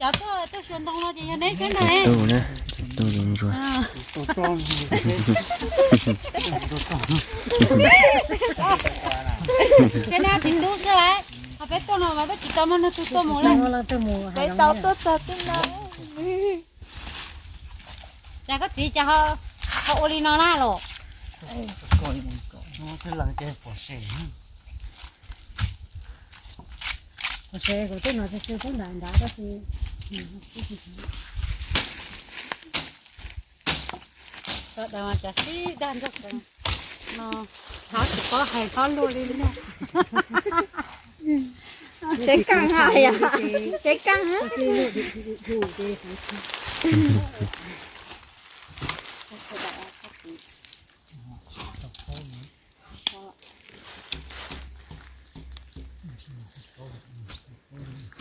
Cov tuaj, tuaj xyuas ntoo no ces yog neb xwb ntag. Tus tub na, tus tub ntsuag. Ces neb txiv tub xwb lawm, ho peb tuaj no mas peb tsis tau muaj leej twg tuaj mus li. Peb tau tuaj txog tib no. Cas koj txiv cas ho ua li no na los? Sawv daws mas cov sib dag ntsog no, thov tsis paub hais thov luag li no. Seb kaaj ha, seb kaaj ha.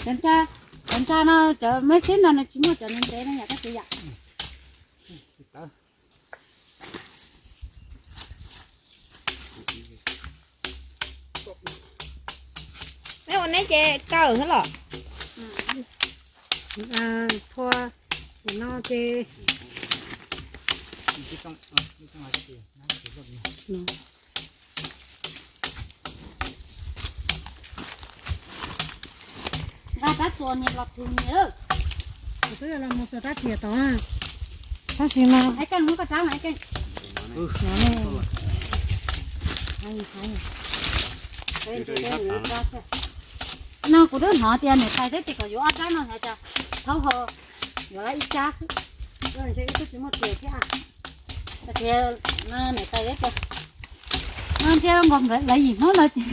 Cov ntsa, cov ntsa no cov me xib no nws tsis muaj cov ntev ntev no yom, koj txiv yom. Neb ua neb ces kaw xwb los? Phua no ces nqa rab txuas niam los tus niam lawm. Kuv twb los mus xuas rab riam tod, tab sis mas es koj muab koj rab mas es koj no kuv twb hnov tias niam tais teb ces kom yuav ob rab no hais tias thaub ho yuav lawv ib rab xwb. Ntshe wb twb tsis muaj riam thiab. Tias niam tais teb ces no ntsia nkaus nkawd lawv yim hnub no ces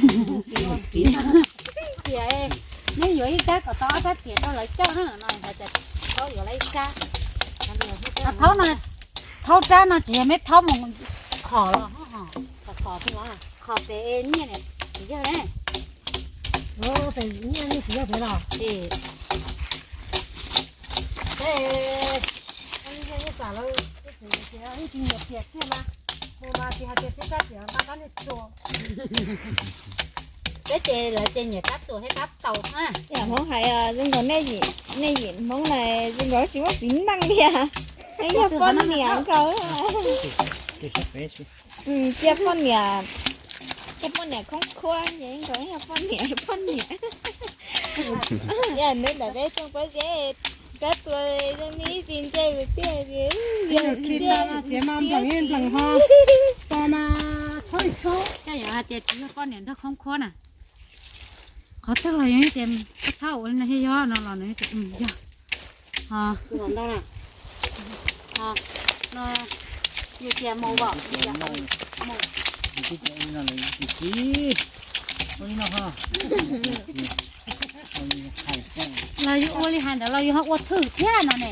tias neb yuav ib rab kom tau ob rab riam rau lawv coj na no hais tias thaub yuav lawv ib rab. Thaub no, thaub rab no tsis yog me thaub mus khom los, khom pem nyiaj tsis yog ne. Pem nyiaj tsis yog pem los. Peb, peb ces lawv ces nyiam rab txuas thiab rab taus na. Yam Hmoob hais zoo nkaus nej yim Hmoob na, zoo nkaus tsis muaj txiv neej tiag, yeej yog poj niam nkaus. Cia poj niam, cia poj niam khoob khuab ces nkaus yog poj niam, poj niam. Yog neb ntawm peb tsoom pob zeb rab txuas zoo li ib tsis ntse tiag. Txiv mas nplees ib nplees ho, to mas chob ib chob. Koj yog hais tias tsis yog poj niam nrog khoob khuab na. Qhov twg los yog tias koj txhob ua li no thiab yog no los nws tias yog. Ho no yus tias mus vom, yus tias mus. Los yus ua li hais ntawd los yus ho ua thwm thiab no ne.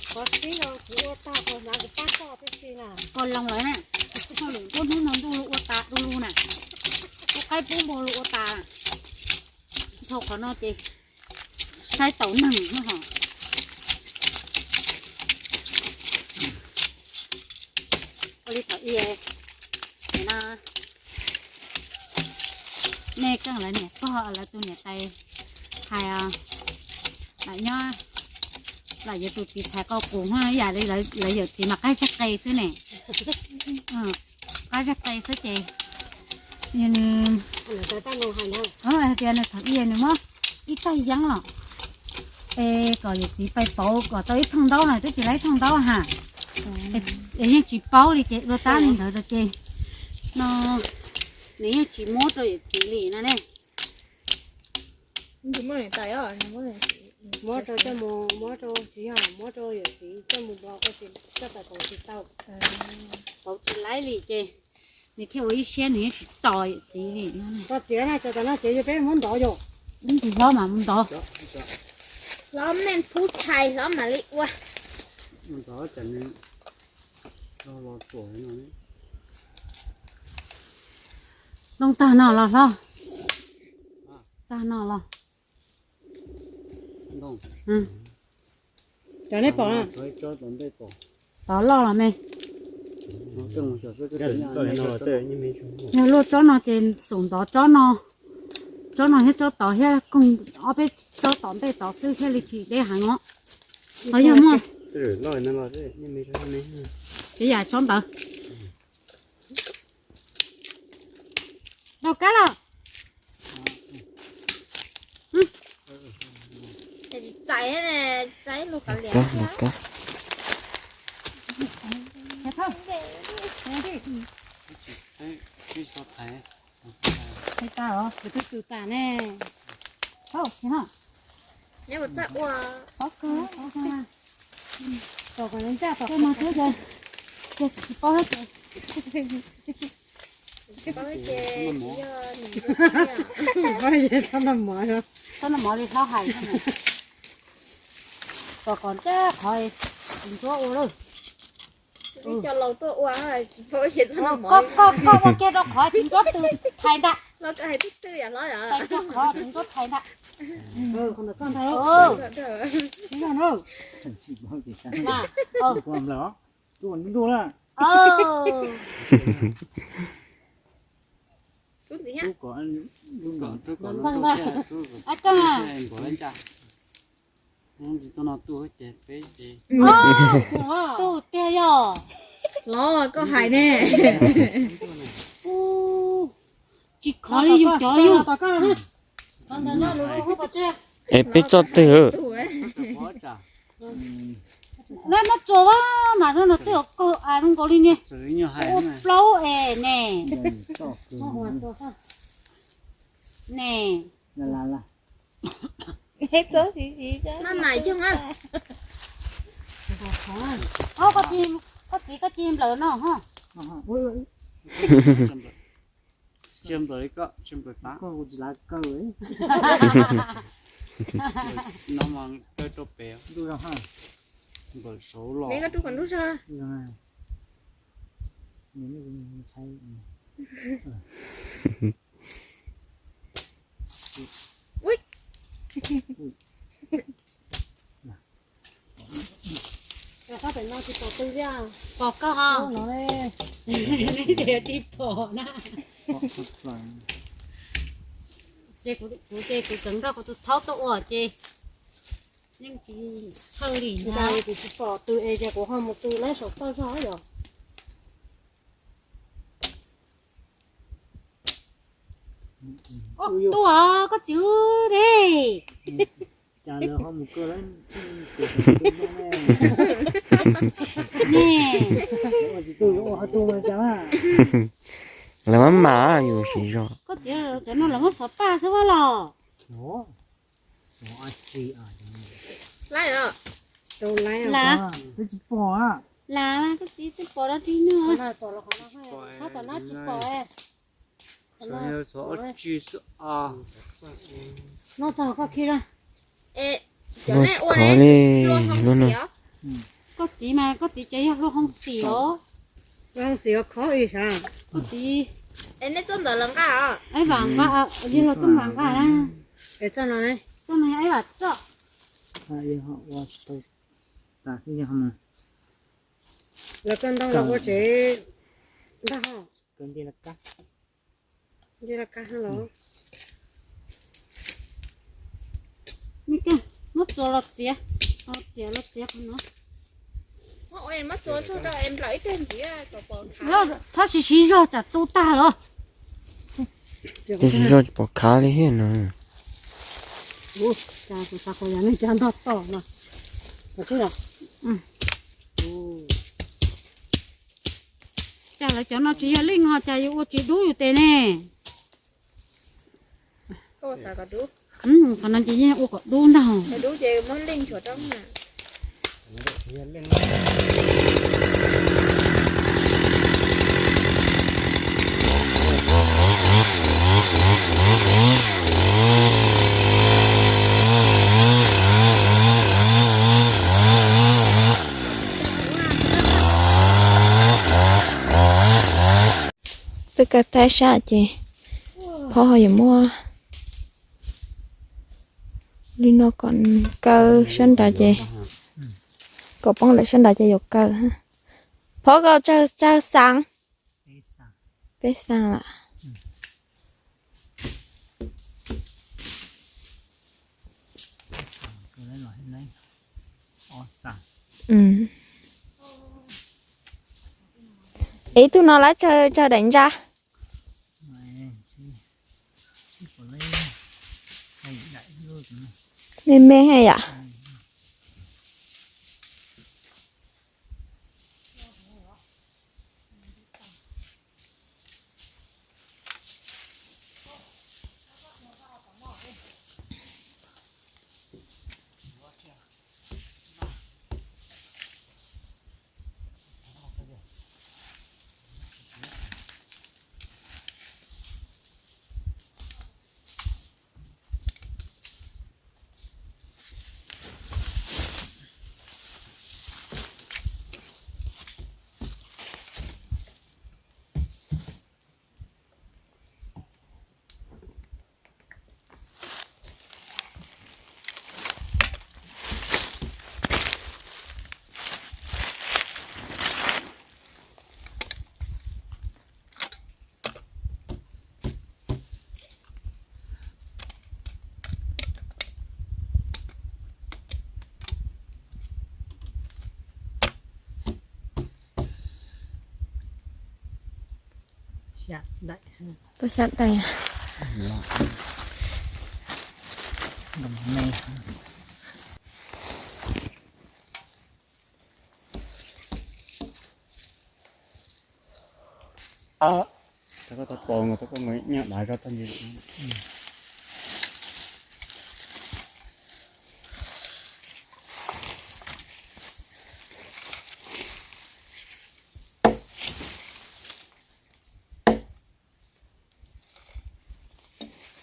Qhov sib no kuv ua tag, qhov hnav kuv pab koj tib si na. Koj loo lawm na, lwm nruab hnub no ntuj ua tas du lug na, ua qaib pub npau lug ua tas. Dhau qhov no ces saib taus neeg no ho. Ua li thaum ub no, nej keej lawv niam pog lawv tus niam tais hais, lam nyob, lam yuav tus txiv thaiv qau qus ho ib yam li lawv yawm txiv mas qab zaj qe xwb ne. Qab zaj qe xwb ces hais tias nws thaum ub nws muab ib tag yeeb los es kom yawm txiv pais pauv kom tau ib thooj ntaub na, twb tsis lawv ib thooj ntaub ha. Es yeej tsis paub li ces ua tab li ntawd ces no nws yeej tsis muab rau yawm txiv li no ne. Muab rau coj mus, muab rau tsis yog muab rau yawm txiv coj mus npo ua tsis coj pais pauv tsis tau, pauv tsis laib li ces nws thiaj ua ib siab nws yeej tsis tos yawm txiv li no. Koj txiav na, cov tom no txiav yog peb muab ntov yom. Ib ntsis hlob mas mus ntov. Hlob meej phub tshais hlob mam li ua. Ntoo tag no los hlob? Tag no los? Cov neb pom, pom loj los me. Yog luaj tsob no ces xum ntov tsob no, tsob no thiab tsob tod thiab koog ob peb tsob tom ntej tod xwb thiaj li tsis deb heev os. Ho yog muaj kev yam tsob ntawd. Rau kab los. Thauj, thauj, qhov kawg, qhov kawg. Tom kom nws ncaj tom kawg mas xwb ces, ces tsis paub ces. Tsis paub ces txhob noj mov, txhob noj mov li hlob hais. Tom kom ncaj qhov tsis ntsuab ua lawm. Cov laus tuaj ua tsis paub ces txhob noj mov. Koj, koj, koj ua kiag rau qhov tsis ntsuab twg thaiv ntag. Los koj hais twb twb yam hlob yom. Tais kiag qhov tsis ntsuab thaiv ntag. Siv zog na. Mas, ntub ntub na. Rub ntxiv thiab. Tsis txog no tu ces peb ces. Tu tiag yog. Los koj hais ne. Tsis khov li yus cov yus. Es peb txoj twg? Lawv muab txuas vas mas no twb yog kawg a zoo nkaus li ne. Ua plaub es ne. Ne. Maj mam yog. Koj txiv koj ci nplawm no ho. Tsis nplawm li koj, tsis nplawm tas. Koj tsis lav kaw. No mas kaw rau pem. Nplawm saud los. Pom koj ho. Tsis pom na. Ces kuv ces kuv tseem nrog kuv tus thaub tuaj ua ces yeej tsis txhawj li ntag. Kuv tsis pom tw es ces kuv ho mus tw lawv saum toj zog yom. Koj tuaj koj txiv de. Lawv maj mam yus siv zog. Koj txiv cov no lawv muab xov paj xwb vas los. Lav, lav, koj txiv twb pom dab tsi no. Tsis pom. Koj txiv mas koj txiv ces yog hlua hoo xim os. Koj txiv, es nej txoj ntawd lawv nqa os? Aib vam nqa, yog los txoj vam nqa na. Es txoj no, txoj no yog Aib vam txoj. Lawv koj ntoo los ua tsev ntag ho. Nce laj kab los. Muab txuas los txiav, txiav los txiav qhov no. Txhob siv siv zog tsam tu tag los. Ces siv zog tsis pom khav li thiab no. Cas lawv cov no tsis yog leej ho cas yuav ua tsis dub yus tes ne. Qhov no ces yeej ua kom dub ntag. Twb kaj tag sab ces phob ho yuav muab li no kom kaw sab nrad ces, kom poob lawm sab nrad ces yuav kaw. Pov kau tsawg xaas? Peb xaas lawm. Ib tug no lawv tsawg daim ntsa? Me me yom. Tuaj xya daim.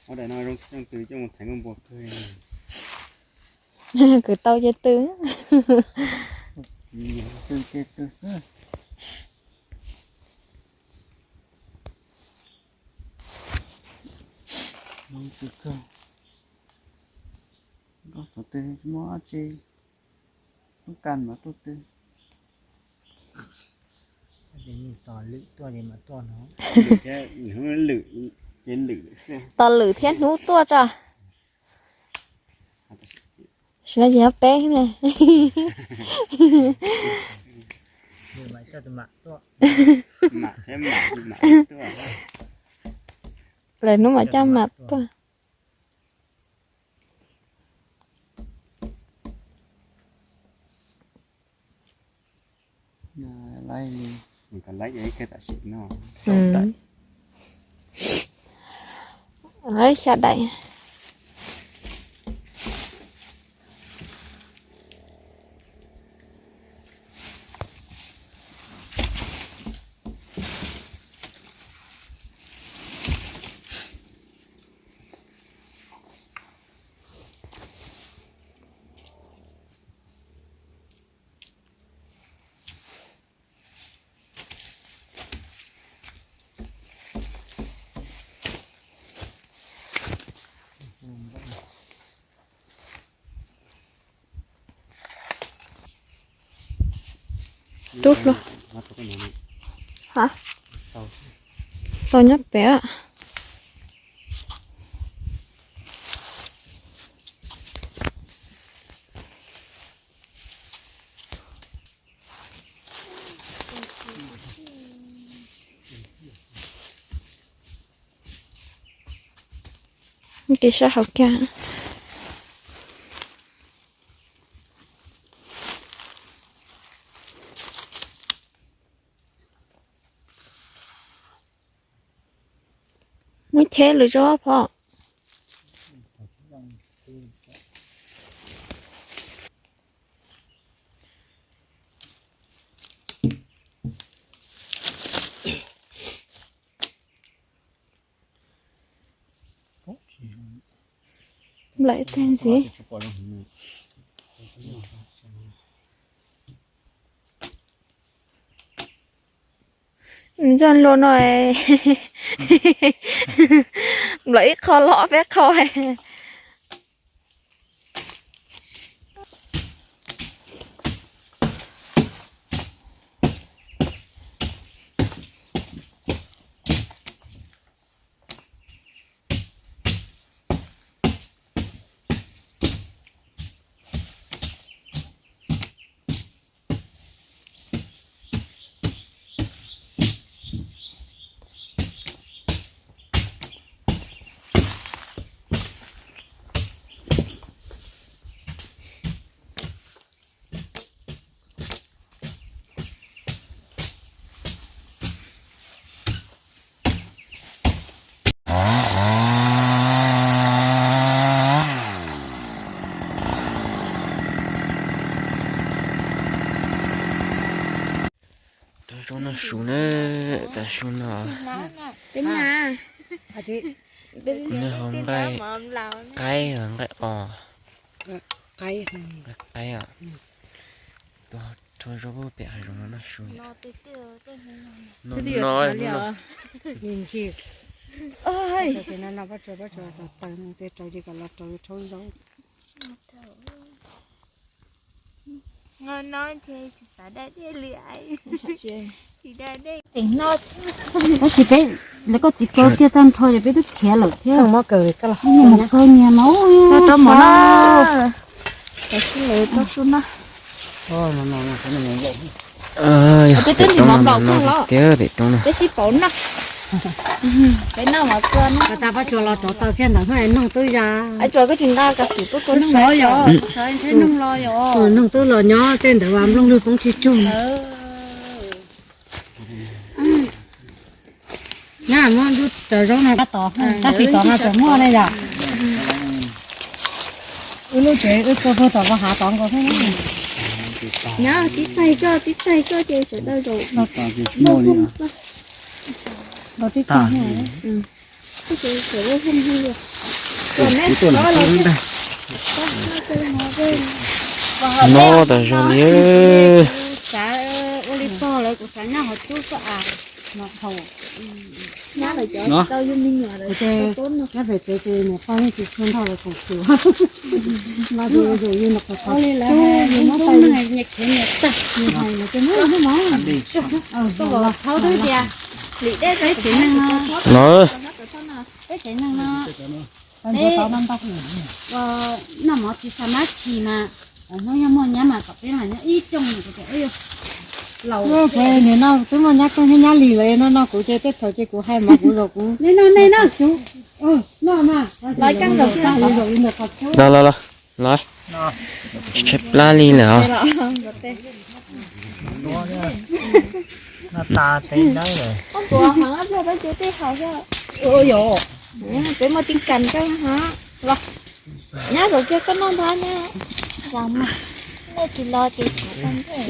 Ua daim no zoo twg coj mus theev koj npua kawg. Kwv tau ces tw. Tw ces tw xwb. Zoo twg kawg. Koj xav tw muab dab tsi, muab kas mas tuaj tw. Tos lwm thiab hnub tuaj tso. Sim no ces yog peb ne. Lwm hnub mam coj mam tuaj. Xya daim. Tub hluas. Tau nyob pem. Kev sab hauv kiag. Muab cheb lwm zaub pom. Nplaim tag ntxiv. Nws txoj hlua no, nplaim ib qho los peb qho. Su na, tav su no. Nws hauv nqaij qaib los nqaij os? Nqaij qaib os. Tuaj rhaub zaub pem hav zoov no noj su. No, no, Tab sis peb lawv koj txiv kaw kiag tag nrho ces peb twb khiav lawm thiab. Mus kaw nyias no. Peb twb ntim mov nplaum kawg los. Peb sib pauv noj. Peb noj mov kua no. Tab pab tsuas los rov taw kiag ntawd, noog twb ya. Tsuas koj tsis nqa kav xwm tuaj kua noog. Sov yog, sov ntshe noog los yog. Noog twb los nyob tej ntawd vas nplooj lwg poob tsis tsug. Nyab muab lub cov zaub no tab tom, tab sis tom no tseem muaj ne yom. Wb lub tsev wb kua puag tom ko hav tod nkaus thiab. Nyab tib tsaig koj, tib tsaig koj ces sawv daws zaum. Tib tsaig. No tas zog li. Xav ua li pog lawv, kuv xav nyob hauv cub xwb as. No, kuv ces nyob pem tsev ces niam pog yeej tsis tshua nrog lawv koom xyuas. No ces zaum yus nyuam qhuav xav cub, yus muab pais, nyias khiav nyias tag, nyias hais lawv ces muab yus muab mov. Koj los thaub twb tias lim dej peb tsev neeg no, peb tsev neeg no, peb noj mov tsis xa mab khi mas hnub yog muaj nyab mas kom peb mas nyob ib coog. Laus, nim no twb muaj nyab koj thiab nyab li lawm no, no kuv ces tej thaum ces kuv hais mov kuv zaum kuv nej noj nej noj. Los, los, los, tshaib plab li lawm os. Peb muaj tib kas koj hov los, nyab zaum kiag koj noj ntag nyab.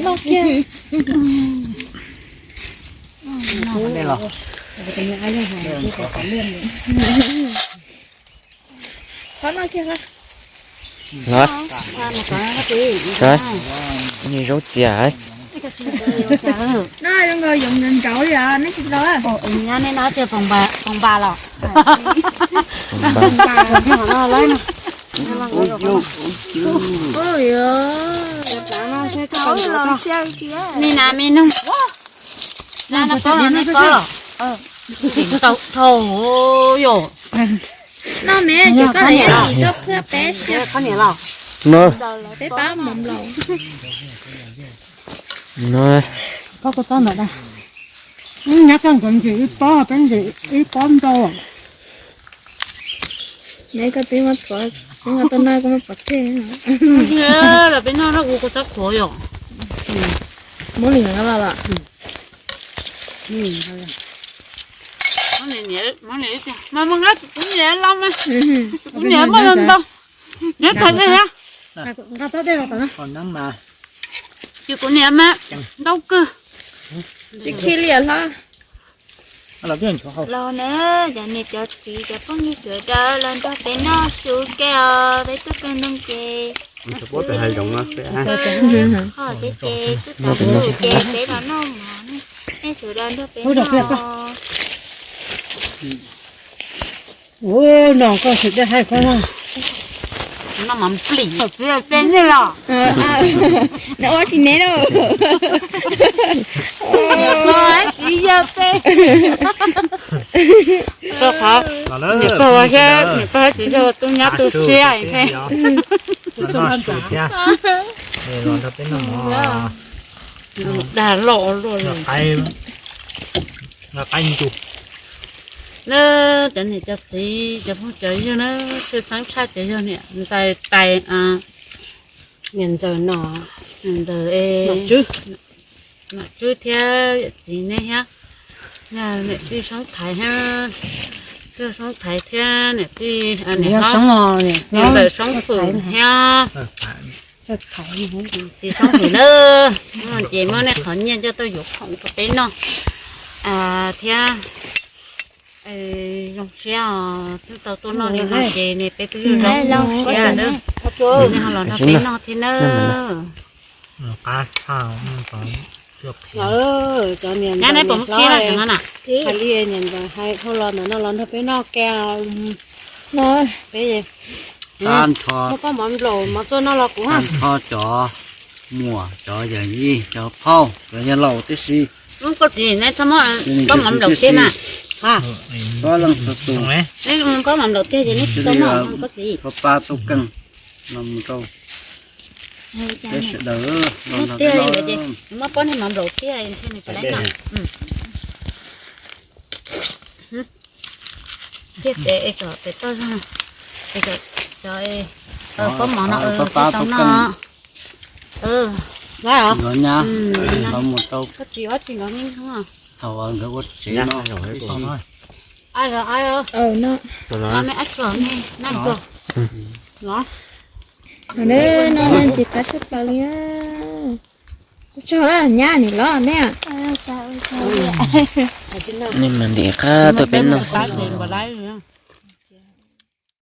Noj kiag. Qhov no kiag. Los, saib, zaub txias. No zoo nkaus yoov nrauv li os, nej tsis los? Nej no twb poos npa los? Me nas me noog, na no paub los nej paub los? Tseem tau dhau yom. No me ces koj hais ib sim tuaj phwj peb siab. Peb pab mov nplaum. Pob kua txob ntawm da. Nyab koj nkawd ntsis ib pob, peb ntsis ib pob ntau. Neb koj peb muab thuav, peb nqa tuaj noj koj muab pov tseg. Los peb noj noj ua kua txob qhuav yom. Muab li ntawd los los. Mas mas nqa kuv niam los mas, kuv niam muaj ntau ntau. Nyob thaum ntej na, ces kuv niam mas ntau kawg. Tsis khi liam hlo. Los na, cov niam cov txiv cov phooj ywg sawv daws los nrog peb noj su ke os, peb tuaj kawg nroog ces. Ho peb ces twb tas su ces peb los noj mov, nej sawv daws nrog peb noj. Ua no koj tsis teb hais koj no. Noj mov nplim txiv peb nej los. No ua tsis neb lauj. Txiv yawg peb. Koj qhov niam pog thiab niam pog thiab txiv yawg tu nyab tu siab thiab. Dag loj luaj li. Nqa qaib ncu. Na, cov niam cov txiv cov phooj cov ywg na, tshwj xeeb tshaj cov yog niam ntxawm tais, niam ntxawm no, niam ntxawm, nom tswb thiab yawm txiv nej thiab, niam tij Soob Thaiv thiab, tij Soob Thaiv thiab niam tij, niam ntxawm Soob Fwm thiab. Txiv Soob Hwm na, ces muab nej qhov nyiaj coj tuaj yuav khoom rau peb noj thiab. Zoo siab os, twb tau tuaj noj li no ces peb twb zoo siab na. Nej ho los nrog peb noj thiab nawb. Nyab, neb puas muab kiag los ntawm no na? Hais li niam ntxawm hais dhau los ntawm no los nrog peb noj ke. Peb muab koj mov nplaum mov tuaj noj los kuv. Tag nrho cov muam, cov yawm yij, cov phauj, cov yawg laus tib si. Koj txiv, neb txhob muab koj mov nplaum kiag na. Neb muab koj mov nplaum kiag ces neb tsis tau noj koj txiv. Pab pab tub keej no mus rau peb sawv daws. Muab tiag li ntawd ces muab pob niag mov nplaum tiag thiaj nws tsis laib noj. Tiag ces es kom pem toj zog, es kom cov pob mov no tsis tau noj. Nkawd nyab los mus rau koj txiv ob tsis nkawd me ntxhub thaum nkawd ua tsev no. No ntxim qab tshaj plaws li. Ua tsaug nyab, nim los nej. Nej mas ntim qab tuaj peb noj xwb.